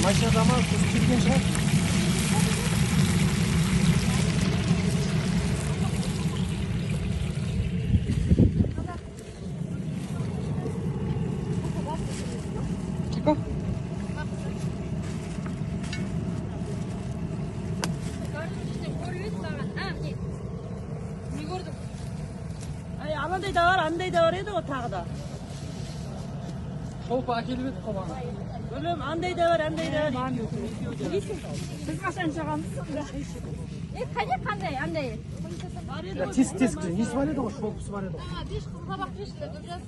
Машинада ма, келген шығар. Чеко? Анандай да бар, андай да бар еді ғой тағы да. Шолпы әкеліп едік қой бағана. Білем, андай да бар, андай да бар. Біз қашан шығамыз? Қане қандай, андай? Тесік тесік несі бар еді ғой, шолпысы бар еді ғой. 5 қыз табақ жешті, деп жаз.